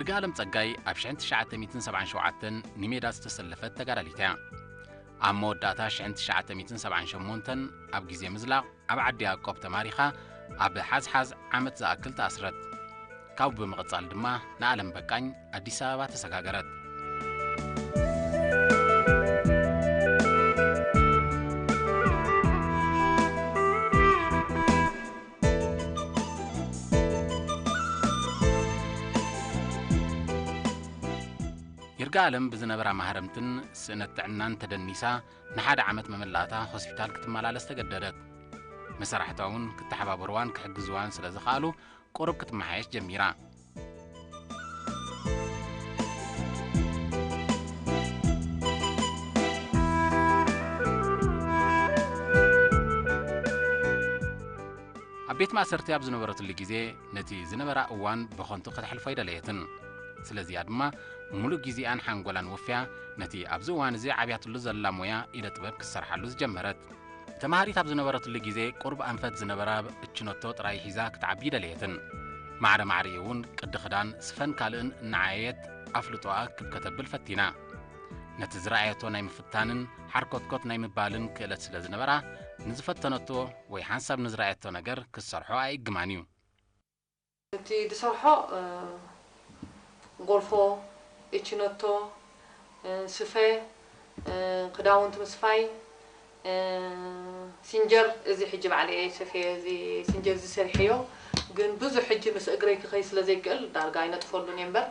ይርጋለም ጸጋይ ኣብ ሽሕን ትሽዓተ ሚእትን ሰብዓን ሸውዓተን ንሜዳ ዝተሰለፈት ተጋዳሊት እያ። ኣብ መወዳእታ ሽሕን ትሽዓተ ሚእትን ሰብዓን ሸሞንተን ኣብ ግዜ ምዝላቕ ኣብ ዓዲ ያዕቆብ ተማሪኻ ኣብ ሓዝሓዝ ዓመት ዝኣክል ተኣስረት። ካብኡ ብምቕጻል ድማ ንዓለም በቃኝ ኣዲስ ኣበባ ተሰጋገረት። ይርጋለም ብዝነበራ ማህረምትን ስእነት ጥዕናን ተደኒሳ ንሓደ ዓመት መመላእታ ሆስፒታል ክትመላለስ ተገደደት። መሳርሕታ እውን ክተሓባበርዋን ክሕግዝዋን ስለ ዝኸኣሉ ቁሩብ ክትመሓየሽ ጀሚራ። ኣብ ቤት ማእሰርቲ ኣብ ዝነበረትሉ ግዜ ነቲ ዝነበራ እዋን ብኸንቱ ከተሕልፎ ኣይደለየትን። ስለዚኣ ድማ ምሉእ ግዜኣን ሓንጎላን ወፍያ ነቲ ኣብዚ እዋን እዚ ዓብያትሉ ዘላ ሞያ ኢደ ጥበብ ክትሰርሓሉ ዝጀመረት። ተማሃሪት ኣብ ዝነበረትሉ ግዜ ቁሩብ ኣንፈት ዝነበራ እችነቶ ጥራይ ሒዛ ክትዓቢ ኣይደለየትን። ማዕረ ማዕሪኡ እውን ቅዲ ክዳን፣ ስፈን ካልእን እናዓየየት ኣፍልጦኣ ክብ ከተብል ፈቲና። ነቲ ዝረኣየቶ ናይ ምፍታንን ሓርኮትኮት ናይ ምባልን ክእለት ስለ ዝነበራ፣ ንዝፈተነቶ ወይ ሓንሳብ ንዝረኣየቶ ነገር ክትሰርሖ ኣይእግማን እዩ። እቲ ዝሰርሖ እ፣ ጎልፎ፣ እችነቶ፣ እ፣ ስፈ፣ እ፣ ክዳውንቲ ምስፋይ፣ እ፣ ሲንጀር፣ እዚ ሕጂ ባዕለይ እየ ሰፍየ፣ እዚ ሲንጀር እዚ ሰሪሐዮ። ግን ብዙሕ ሕጂ ምስ እግረይ ክኸይ ስለ ዘይክእል ዳርጋ ኣይነጥፈሉን እየ እምበር፣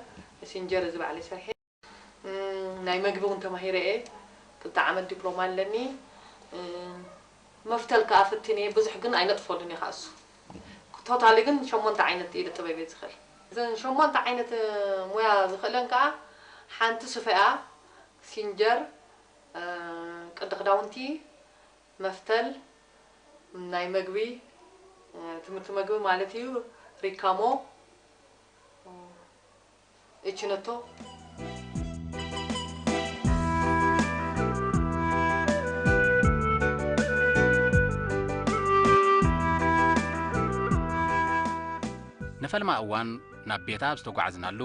ሲንጀር እዚ ባዕለይ ሰሪሐ። እም፣ ናይ መግቢ እውን ተማሂረ እየ። ክልተ ዓመት ዲፕሎማ ኣለኒ። እም፣ መፍተል ከኣ ፈቲነ እየ፣ ብዙሕ ግን ኣይነጥፈሉን እየ ከኣ እሱ። ቶታሊ ግን ሸሞንተ ዓይነት ኢደ ጥበብ እየ ዝኽእል። እዘን ሸሞንተ ዓይነት ሞያ ዝኽእለን ከኣ ሓንቲ ስፈ እያ፣ ሲንጀር፣ እ፣ ቅዲ ክዳውንቲ፣ መፍተል፣ ናይ መግቢ፣ እ፣ ትምህርቲ መግቢ ማለት እዩ፣ ሪካሞ፣ እችነቶ። ንፈልማ እዋን ናብ ቤታ ኣብ ዝተጓዕዝናሉ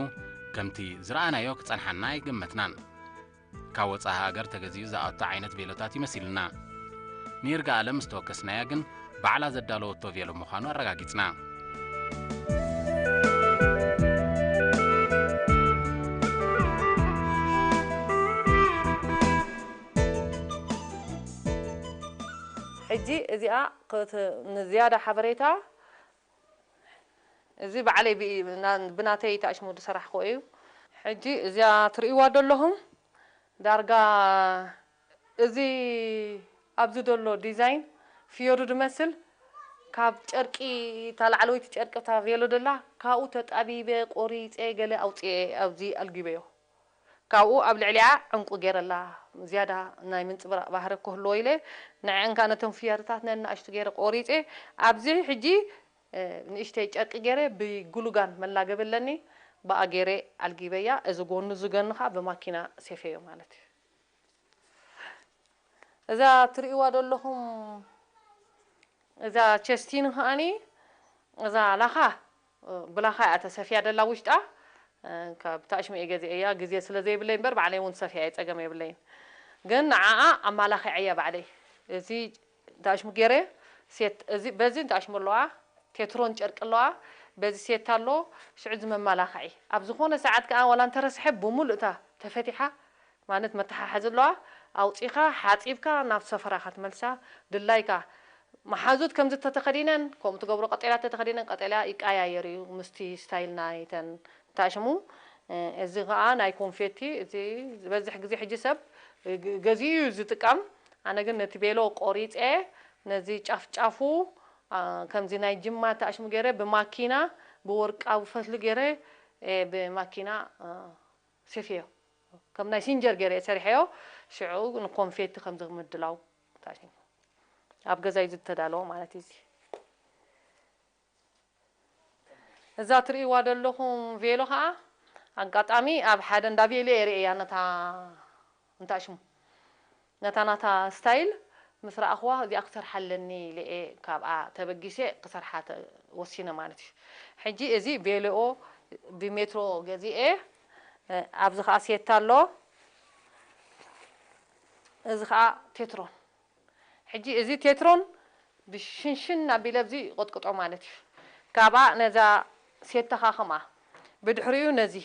ከምቲ ዝረኣናዮ ክጸንሓና ኣይገመትናን። ካብ ወጻኢ ሃገር ተገዚኡ ዝኣቱ ዓይነት ቬሎታት ይመሲልና። ንይርጋኣለም ምስ ተወከስናያ ግን ባዕላ ዘዳለወቶ ቬሎ ምዃኑ ኣረጋጊጽና። ሕጂ እዚኣ ክት- ንዝያዳ ሓበሬታ እዚ ባዕለይ ብ- ና- ብናተይ ተኣሽሙ ዝሰራሕክዎ እዩ። ሕጂ እዚኣ ትርእይዋ ዘለኹም ዳርጋ እዚ ኣብዚ ዘሎ ዲዛይን ፍዮሪ ዝመስል ካብ ጨርቂ እታ ላዕለወይቲ ጨርቂ እታ ቬሎ ደላ ካብኡ ተጣቢበ ቆሪፀ ገለ ኣውፅኤ ኣብዚ ኣልጊበዮ። ካብኡ ኣብ ልዕሊኣ ዕንቁ ገይረላ ዝያዳ ናይ ምንፅብራቕ ባህሪ ክህልዎ ኢለ ንዐን ከዓ ነቶም ፍዮሪታት ነናእሽቱ ገይረ ቆሪፀ ኣብዚ ሕጂ ንእሽተይ ጨርቂ ገይረ ብግሉጋን መላገቢ ኣለኒ ብኣ ገይረ ኣልጊበያ። እዚ ጎኑ ዝገኑ ከዓ ብማኪና ሴፈዮ ማለት እዩ። እዛ ትርእይዋ ዘለኹም እዛ ቸስቲን ከዓኒ እዛ ላኻ ብላኻ እያ ተሰፍያ ደላ ውሽጣ ካብ ታሽሙ እየ ገዚኤያ ግዜ ስለ ዘይብለይ እምበር ባዕለይ እውን ሰፍያ እየ ፀገም የብለይን። ግን ንዓኣ ኣማላኺዐያ ባዕለይ እዚ ታሽሙ ገይረ ሴት እዚ በዚ ታሽሙ ኣለዋ ቴትሮን ጨርቂ ኣለዋ በዚ ሴት ኣሎ ሽዑ እዚ መማላኽዒ ኣብ ዝኾነ ሰዓት ከዓ ዋላ እንተረስሐ ብሙሉእ እታ ተፈቲሓ ማለት መተሓሓዚ ኣለዋ ኣውፂኻ ሓፂብካ ናብ ሰፈራኻ ትመልሳ ድላይካ መሓዙት ከምዚ ተተኸዲነን ከምኡ ትገብሮ ቀጠልያ ተተኸዲነን ቀጠልያ ይቀያየር እዩ ምስቲ ስታይል ናይተን እንታይ ሽሙ እዚ ከዓ ናይ ኮንፌቲ እዚ ዝበዝሕ ግዜ ሕጂ ሰብ ገዚኡ እዩ ዝጥቀም ኣነ ግን ነቲ ቤሎ ቆሪፀ ነዚ ጫፍጫፉ ከምዚ ናይ ጅማ ተኣሽሙ ገይረ ብማኪና ብወርቃዊ ፈትሊ ገይረ ብማኪና ሰፍዮ ከም ናይ ሲንጀር ገይረ ሰሪሐዮ ሽዑ ንኮንፌቲ ከምዚ ምድላው ኣብ ገዛይ ዝተዳለወ ማለት እዩ እዛ ትርእይዋ ዘለኹም ቬሎ ከዓ ኣጋጣሚ ኣብ ሓደ እንዳ ቬሎ እየ ርእያ ነታ እንታይ ሽሙ ነታ ናታ ስታይል ምስ ረኣኽዋ እዚኣ ክሰርሓ ኣለኒ ኢለ እየ ካብኣ ተበጊሰ ክሰርሓ ወሲነ ማለት እዩ። ሕጂ እዚ ቬሎኦ ብሜትሮ ገዚኤ። ኣብዚ ከዓ ሴታ ኣሎ። እዚ ከዓ ቴትሮን። ሕጂ እዚ ቴትሮን ብሽንሽን ኣቢለ ኣብዚ ይቕጥቅጦ ማለት እዩ። ካብኣ ነዛ ሴታ ከዓ ከምኣ፣ ብድሕሪኡ ነዚ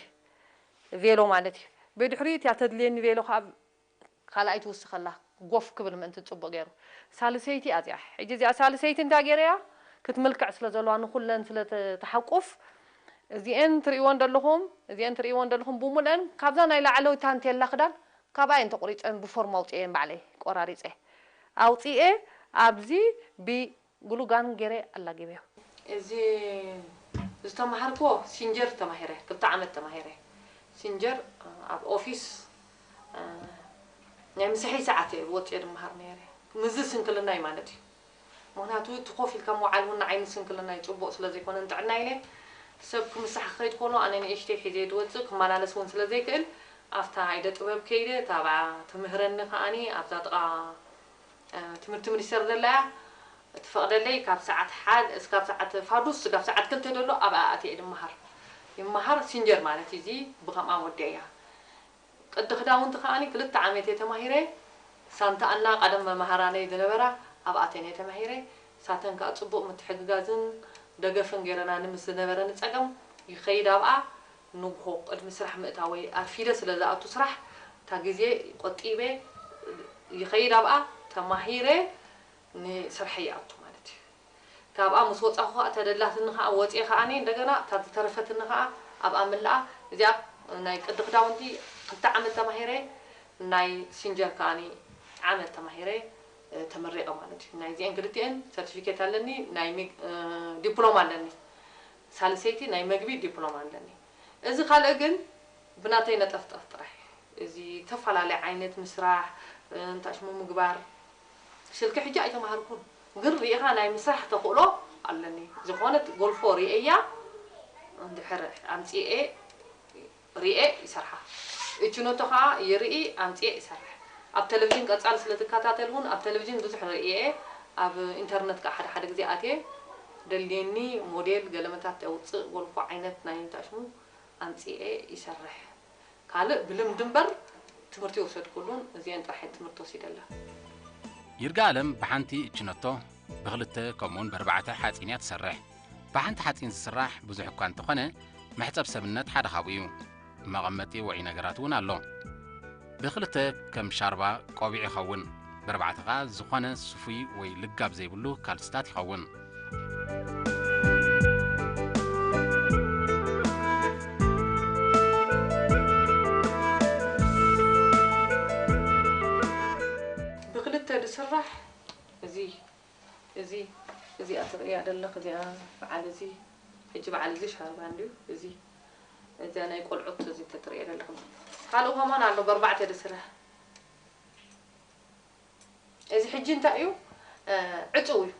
ቬሎ ማለት እዩ። ብድሕሪኡ እቲኣ ተድልየኒ ቬሎ ከዓ ካልኣይቲ ውስኸላ፣ ጎፍ ክብል ምእንቲ ጽቡቕ ገይሩ። ሳልሰይቲ እያ እዚኣ። ሕጂ እዚኣ ሳልሰይቲ እንታይ ገይረያ? ክትምልክዕ ስለ ዘለዋ፣ ንኹለን ስለ ተ-፣ ተሓቁፍ፣ እዚኤን ትርእይወን ዘለኹም፣ እዚኤን ትርእይወን ዘለኹም ብሙልአን ካብዛ ናይ ላዕለወይቲ ታንቴላ ክዳን ካብኣ እየን ተቑሪጸን፣ ብፎርም ኣውጽኤን ባዕለይ ቆራሪጸ። ኣውጽኤ ኣብዚ ብ ግሉጋን ገይረ ኣላጊበዮ። እዚ ዝተማሃርክዎ ሲንጀር ተማሂረ፣ ክልተ ዓመት ተማሂረ። ሲንጀር ኣብ ኦፊስ፣ እ፣ ናይ ምሳሐይ ሰዓት እየ ወፅየ ድመሃር ነይረ። ምዝ ስንክልና እዩ ማለት እዩ። ምኽንያቱ እቲ ኮፍ ኢልካ ምውዓል እውን ንዓይኒ ስንክልና እዩ፣ ፅቡቕ ስለ ዘይኮነ ንጥዕና ኢለ ሰብ ክምሳሕ ክኸይድ ከሎ ኣነ ንእሽተይ ሒዘ ድወፅእ ክመላለስ እውን ስለ ዘይክእል ኣብታ ኢደ ጥበብ ከይደ እታ ብኣ ትምህረኒ ከዓኒ ኣብዛ ጥቓ እ፣ ትምህርቲ ሚኒስቴር ዘላ እያ። ትፈቕደለይ ካብ ሰዓት ሓደ እስካብ ሰዓት ፋዱስ ስጋብ ሰዓት ክልተ ደሎ ኣብኣ ኣትየ ድመሃር። ይመሃር ሲንጀር ማለት እዩ። እዚ ብኸምኣ ወዲአያ። ቅዲ ክዳውንቲ ከዓኒ ክልተ ዓመት እየ ተማሂረ። ሳንታ ኣና ቀደም መማሃራነይ ዝነበራ ኣብኣተን እየ ተማሂረ። ሳተን ከዓ ጽቡቕ ምትሕግጋዝን ደገፍን ገይረናኒ ምስ ዝነበረኒ ጸገም ይኸይድ ኣብኣ። ንግሆ ቅድሚ ስራሕ ምእታወይ ኣርፊደ ስለ ዝኣቱ ስራሕ እታ ግዜ ቆጢበ ይኸይድ ኣብኣ ተማሂረ ንስርሐይ ይኣቱ ማለት እዩ። ካብኣ ምስ ወፃኹ ከዓ ተደላትኒ ከዓ ወፅየ ከዓኒ እንደገና እታ ዝተረፈትኒ ከዓ ኣብኣ ምልኣ። እዚኣ ናይ ቅዲ ክዳውንቲ ክልተ ዓመት ተማሂረ ናይ ሲንጀር ከዓኒ ዓመት ተማሂረ ተመሪቐ ማለት እዩ። ናይዚአን ክልቲአን ሰርቲፊኬት ኣለኒ፣ ናይ ሚግ-፣ ዲፕሎማ ኣለኒ። ሳልሰይቲ ናይ መግቢ ዲፕሎማ ኣለኒ። እዚ ካልእ ግን ብናተይ ነጠፍጠፍ ጥራሕ። እዚ ተፈላለየ ዓይነት ምስራሕ፣ እንታይ ሽሙ ምግባር፣ ስልኪ ሕጂ ኣይተማሃርኩን። ግን ርኢኻ ናይ ምስራሕ ተኽእሎ ኣለኒ። ዝኾነት ጎልፎ ርእየያ፣ እንድሕር ኣምጺኤ ርኤ ይሰርሓ። እችነቶ ኸዓ ይርኢ ኣምጽኤ ይሰርሕ። ኣብ ቴሌቪዥን ቀጻሊ ስለ ትከታተል እውን ኣብ ቴሌቪዥን ብዙሕ ርእየ፣ ኣብ ኢንተርነት ከዓ ሓደ ሓደ ግዜ ኣትየ ደልየኒ ሞዴል ገለመታት ኣውፅእ ጎልፎ ዓይነት ናይ እንታይ ሽሙ ኣምፅኤ ይሰርሕ። ካልእ ብልምዲ እምበር ትምህርቲ የውሰድኩሉን እዚአን ጥራሕ እየ ትምህርቲ ወሲደላ። ይርጋኣለም ብሓንቲ እችነቶ ብኽልተ ከምኡውን በርባዕተ ሓፂን እያ ትሰርሕ። ብሓንቲ ሓፂን ዝስራሕ ብዙሕ እኳ እንተኾነ መሕፀብ ሰብነት ሓደ ካብኡ እዩ። መቐመጢ ውዑይ ነገራት እውን ኣሎ። ብኽልተ ከም ሻርባ ቆቢዕ ይኸውን፣ በርባዕተ ኸዓ ዝኾነ ስፉይ ወይ ልጋብ ዘይብሉ ካልስታት ይኸውን። ብኽልተ ዝስራሕ እዚ እዚ እዚኣ ትርእያ ዘለኽ እዚኣ በዓል እዚ ሕጂ በዓል እዚ ሻርባ እንድዩ እዚ እዚኣ ናይ ቆልዑት እዚ ተትርእየ ዘለኹም ካልእ ከማን ኣሎ በርባዕተ ድስረ እዚ ሕጂ እንታይ እዩ ዕፅው እዩ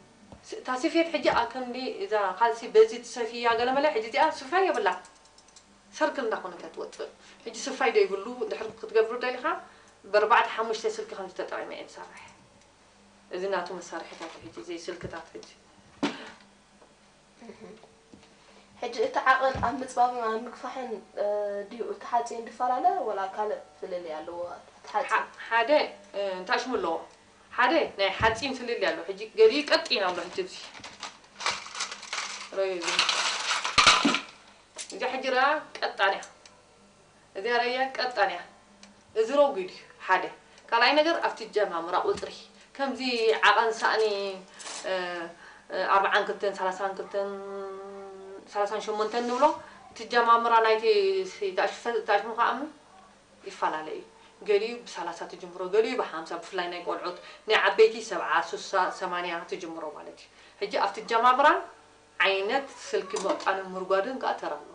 እታ ስፌት ሕጂ ኣከምዲ እዛ ካልሲ በዚ ትሰፍያ ገለመለ ሕጂ እዚኣ ስፋይ የብላ ሰርክል እንዳኾነት እያ ትወፅእ ሕጂ ስፋይ ዶ ይብሉ ድሕር ክትገብሩ ደሊኻ በርባዕተ ሓሙሽተ ስልኪ ከምዚ ተጠቒመ እየ ዝሰርሕ እዚ ናቱ መሳርሒታት ሕጂ ዘይስልክታት ሕጂ ሕጂ እቲ ዓቐን ኣብ ምፅባብን ኣብ ምግፋሕን ድዩ እቲ ሓፂን ዝፈላለ ወላ ካልእ ፍልልይ ኣለዎ እቲ ሓፂን ሓደ እንታይ ሽሙ ኣለዎ ሓደ ናይ ሓፂን ፍልልይ ኣሎ ሕጂ ገሊኡ ቀጢን ኣሎ ሕጂ እዚ ረዩ እዚ እዚ ሕጂ ራ ቀጣን እያ እዚኣ ረያ ቀጣን እያ እዚ ረጒድ እዩ ሓደ ካልኣይ ነገር ኣብቲ ጀማምራ ቁፅሪ ከምዚ ዓቐን ሳእኒ ኣርብዓን ክልተን ሰላሳን ክልተን ሰላሳን ሸሞንተን ንብሎ እቲ ጀማምራ ናይቲ ታሽሙ ከዓ ይፈላለ እዩ ገሊኡ ብሰላሳ ትጅምሮ ገሊኡ ብሓምሳ ብፍላይ ናይ ቆልዑት ናይ ዓበይቲ ሰብዓ ሱሳ ሰማንያ ትጅምሮ ማለት እዩ ሕጂ ኣብቲ ጀማምራን ዓይነት ስልኪ ምቕጣንን ምርጓድን ከኣ ተራ ኣለዎ።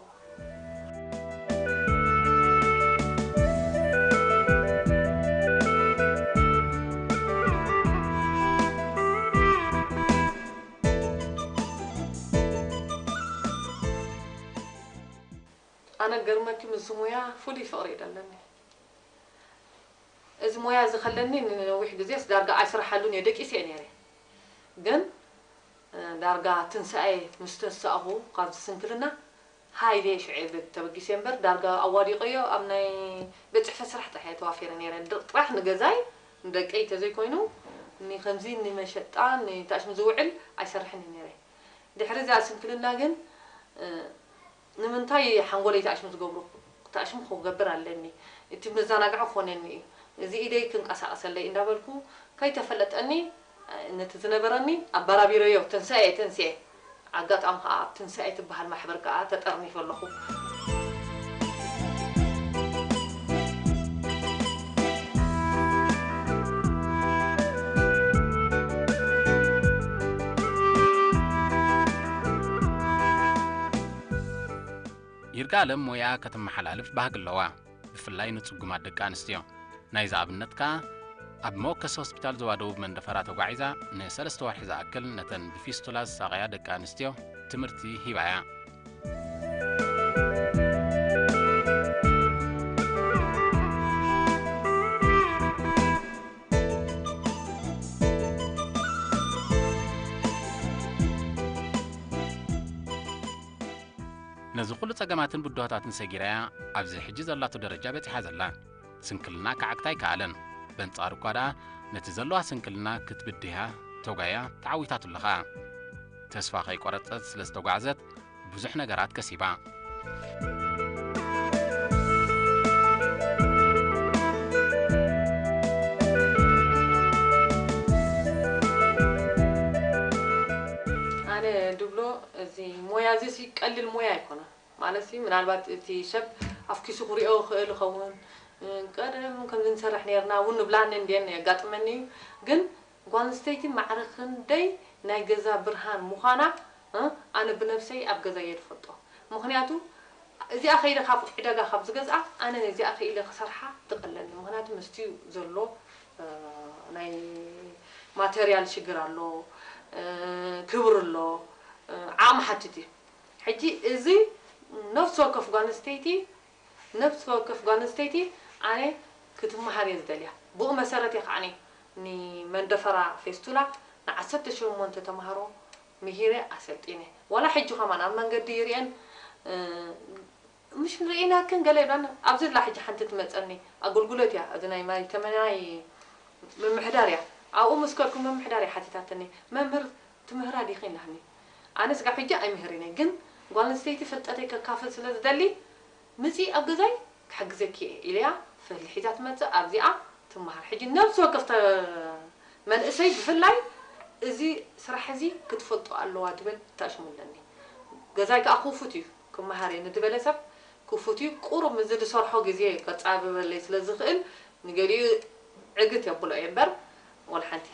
ኣነ ገርመኪ ምስዚ ሙያ ፍሉይ ፍቕሪ እዩ ደለኒ። እዚ ሞያ እዚ ከለኒ ንነዊሕ ግዜስ ዳርጋ ኣይስርሓሉን እየ ደቂሰ እየ ነይረ። ግን ዳርጋ ትንሳኤ ምስ ተንሳእኹ ካብዚ ስንክልና ሃይለ ሽዑ ተበጊሰ እምበር ዳርጋ ኣዋዲቐዮ ኣብ ናይ ቤት ጽሕፈት ስራሕ ጥራሕ እየ ተዋፊረ ነይረ። ድ- ጥራሕ ንገዛይ ንደቀይ ተዘይኮይኑ ንከምዚ ንመሸጣ ንታሽሙ ዝውዕል ኣይሰርሕን እየ ነይረ። ድሕሪ እዚኣ ስንክልና ግን እ፣ ንምንታይ ሓንጎለይ ታሽሙ ዝገብሩ ታሽሙ ክገብር ኣለኒ፣ እቲ መዘናግዒ ክኾነኒ እዩ፣ እዚ ኢደይ ክንቀሳቐሰለይ እንዳበልኩ ከይተፈለጠኒ ነቲ ዝነበረኒ ኣበራቢረዮ ተንሳኤ ተንስኤ። ኣጋጣሚ ከዓ ኣብ ትንሳኤ ትበሃል ማሕበር ከዓ ተጠርኒፈ ኣለኹ። ይርጋለም ሞያ ከተመሓላልፍ ባህጊ ኣለዋ፣ ብፍላይ ንጽጉማት ደቂ ኣንስትዮ። ናይዚ ኣብነት ከኣ ኣብ መወከሲ ሆስፒታል ዞባ ደቡብ መንደፈራ ተጓዒዛ ንሰለስተ ወርሒ ዝኣክል ነተን ብፊስቱላ ዝሳቐያ ደቂ ኣንስትዮ ትምህርቲ ሂባ እያ። ነዚ ኩሉ ጸገማትን ብድሆታትን ሰጊራ እያ ኣብዚ ሕጂ ዘላቶ ደረጃ በጺሓ ዘላ። ስንክልና ክዓግታ ኣይከኣለን። በንጻሩ እኳ ደኣ ነቲ ዘለዋ ስንክልና ክትብድህ እያ ተጓያ ተዓዊታትሉ ኸኣ። ተስፋ ከይቆረጸት ስለ ዝተጓዕዘት ብዙሕ ነገራት ከሲባ። ኣነ ድብሎ እዚ ሞያ እዚ ሲ ቀሊል ሞያ ኣይኮነን። ማለት ሲ ምናልባት እቲ ሰብ ኣፍኪሱ ክሪኦ ይኽእል ይኸውን። ቀደም ከምዚ ንሰርሕ ነርና እውን ንብላኒ እንድየን የጋጥመኒ እዩ። ግን ጓል ኣንስተይቲ ማዕረ ክንደይ ናይ ገዛ ብርሃን ምዃና ኣነ ብነብሰይ ኣብ ገዛ እየ ዝፈልጦ። ምኽንያቱ እዚኣ ከይደ ካብ ዕዳጋ ካብ ዝገዝኣ ኣነ እዚኣ ክኢለ ክሰርሓ ትቐለኒ። ምኽንያቱ ምስቲ ዘሎ ናይ ማተርያል ሽግር ኣሎ፣ ክብሪ ኣሎ፣ ዓቕሚ ሓትት እዩ። ሕጂ እዚ ነፍሲ ወከፍ ጓል ኣንስተይቲ ነፍሲ ወከፍ ጓል ኣንስተይቲ ኣነ ክትመሃር እየ ዝደልያ። ብኡ መሰረት እየ ከዓኒ ንመንደፈራ ፌስቱላ ንዓሰርተ ሸሞንተ ተምሃሮ ምሂረ ኣሰልጢነ። ዋላ ሕጂ ከማን ኣብ መንገዲ ይርእየን ምሽ ንርእይናክን ገለ ይብላን ኣብዚ ላ ሕጂ ሓንቲ ትመፀኒ ኣገልግሎት እያ እዚ ናይ ማይ ተመናይ ምምሕዳር እያ ኣብኡ ምስ ከድኩ ምምሕዳር እያ ሓቲታትኒ መምህር ትምህራ ዲኺ ኢላኒ ኣነስ ጋብ ሕጂ ኣይምህርን እየ ግን ጓል ኣንስተይቲ ፍልጠተይ ከካፍል ስለ ዝደሊ ምፂ ኣብ ገዛይ ክሕግዘኪ እየ ኢለያ ፈሊ ሒዛ ትመፅእ ኣብዚኣ ትመሃር ሕጂ ነብሲ ወከፍ መንእሰይ ብፍላይ እዚ ስራሕ እዚ ክትፈልጦ ኣለዋ ትብል ተኣሽሙ ኣለኒ ገዛይ ከዓ ክፉት እዩ ክመሃር እየ ንዝበለ ሰብ ክፉት እዩ ቁሩብ ምዚ ዝሰርሖ ግዜ ከፃብበለይ ስለ ዝኽእል ንገሊኡ ዕግት የብሎ እየ እምበር ወላ ሓንቲ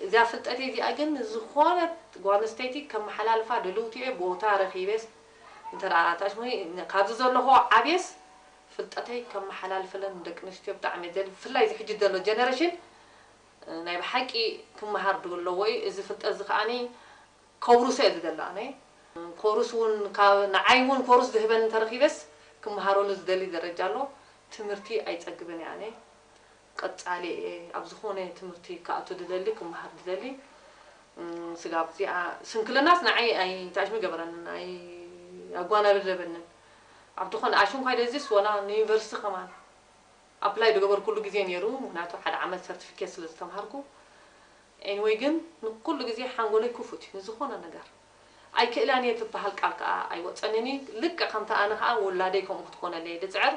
እዚኣ ፍልጠተይ እዚኣ ግን ዝኾነት ጓል ኣንስተይቲ ከመሓላልፋ ድልውቲ እየ ቦታ ረኺበስ እንተ ደኣ ታሽሙኒ ካብዚ ዘለኹ ዓብየስ ፍልጠተይ ከመሓላልፈለን ንደቂ ኣንስትዮ ብጣዕሚ እየ ዝደሊ ብፍላይ እዚ ሕጂ ዘሎ ጀነሬሽን ናይ ብሓቂ ክመሃር ዶ ኣለዎ እዩ እዚ ፍልጠት እዚ ከዓኒ ከውርሶ እየ ዝደሊ ኣነ ኮርስ እውን ካብ ንዓይ እውን ኮርስ ዝህበኒ እንተረኺበስ ክመሃረሉ ዝደሊ ደረጃ ኣሎ ትምህርቲ ኣይፀግብን እየ ኣነ ቀፃሊ እየ ኣብ ዝኾነ ትምህርቲ ክኣቱ ዝደሊ ክመሃር ዝደሊ ስጋብ እዚኣ ስንክልናስ ንዓይ ኣይታሽሚ ገበረንን ኣይ ኣጓናብደበንን ኣብ ዝኾነ ኣሽንኳይ ደዚስ ወላ ንዩኒቨርሲቲ ከማን ኣፕላይ ዝገበርኩሉ ግዜ ነይሩ ምክንያቱ ሓደ ዓመት ሰርቲፊኬት ስለ ዝተምሃርኩ ኤኒወይ ግን ንኩሉ ግዜ ሓንጎለይ ክፉት እዩ ንዝኾነ ነገር ኣይክእላን እየ ትበሃል ቃል ከዓ ኣይወፀንን እዩ ልክዕ ከምታ ኣነ ከዓ ውላደይ ከምኡ ክትኮነለይ ድፅዕር